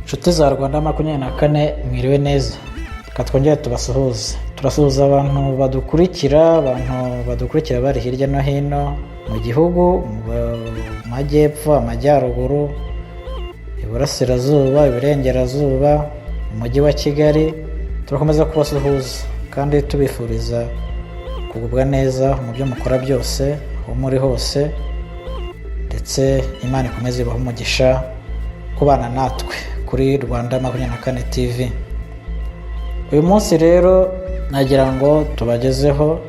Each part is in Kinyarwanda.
Inshuti za Rwanda 24, mwiriwe neza. Reka twongere tubasuhuze. Turasuhuza abantu badukurikira bari hirya no hino mu gihugu, mu majyepfo, amajyaruguru, iburasirazuba, iburengerazuba, mu mujyi wa Kigali. Turakomeza kubasuhuza kandi tubifuriza kugubwa neza mu byo mukora byose, aho muri hose, ndetse Imana ikomeze ibahe umugisha kubana natwe kuri Rwanda 24 TV. Uyu munsi rero nagira ngo tubagezeho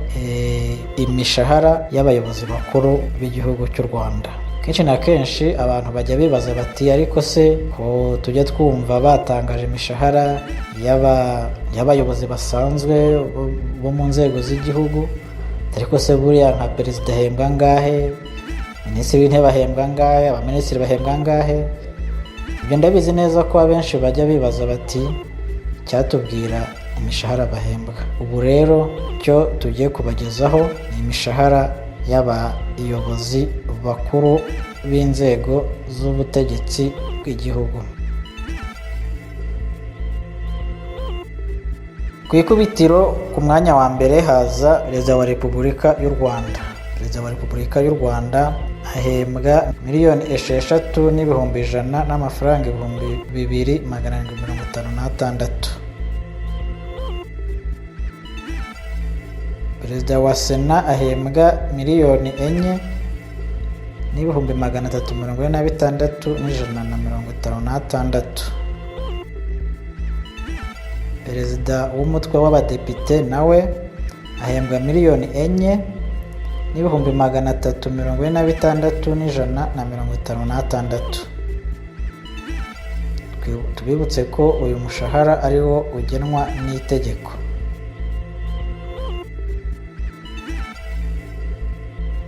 imishahara y'abayobozi bakuru b'igihugu cy'u Rwanda. Kenshi na kenshi abantu bajya bibaza bati: "Ariko se ko tujya twumva batangaje imishahara y'abayobozi basanzwe bo mu nzego z'igihugu, ariko se buriya nka perezida ahembwa angahe, minisitiri w'intebe ahembwa angahe, abaminisitiri bahembwa angahe?" Ibyo ndabizi neza ko abenshi bajya bibaza bati: "Icyatubwira imishahara bahembwa." Ubu rero icyo tugiye kubagezaho ni imishahara y'abayobozi bakuru b'inzego z'ubutegetsi bw'igihugu. Ku ikubitiro, ku mwanya wa mbere, haza Perezida wa Repubulika y'u Rwanda. Perezida wa Repubulika y'u Rwanda ahembwa 6,100,000 n'amafaranga 2,756. Perezida wa Sena ahembwa 4,346,156. Perezida w'umutwe w'abadepite nawe ahembwa 4,346,156. Tubibutse ko uyu mushahara ari wo ugenwa n'itegeko.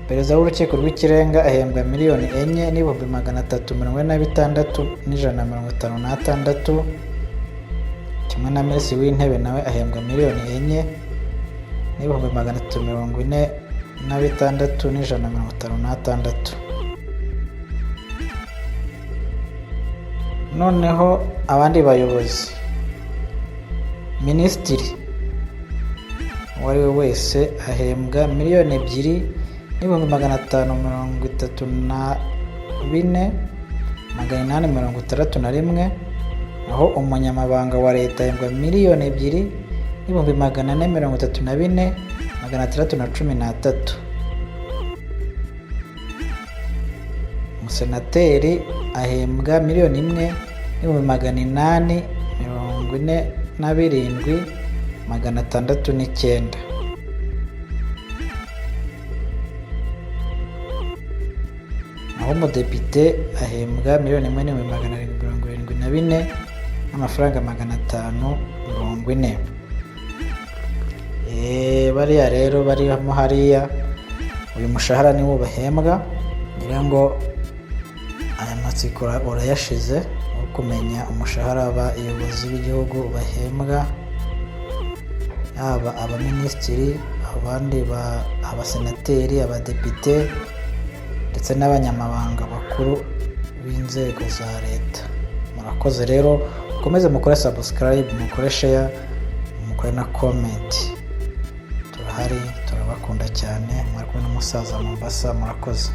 Perezida w'Urukiko rw'Ikirenga ahembwa 4,346,156, kimwe na Minisitiri w'Intebe, nawe ahembwa 4,346,156. Noneho abandi bayobozi, minisitiri uwo ari we wese ahembwa 2,534,861, naho umunyamabanga wa leta ahembwa 2,434,613. Umusenateri ahembwa 1,847,609. Naho umudepite ahembwa 1,774,540. Bariya rero barimo hariya, uyu mushahara niwo bahembwa. Ngira ngo aya matsiko urayashize wo kumenya umushahara abayobozi b'igihugu bahembwa, yaba abaminisitiri, abandi, abasenateri, abadepite ndetse n'abanyamabanga bakuru b'inzego za leta. Murakoze rero, mukomeze mukore subscribe, mukore share, mukore na comment. Turahari, turabakunda cyane. Mwari kumwe n'umusaza Mombasa. Murakoze.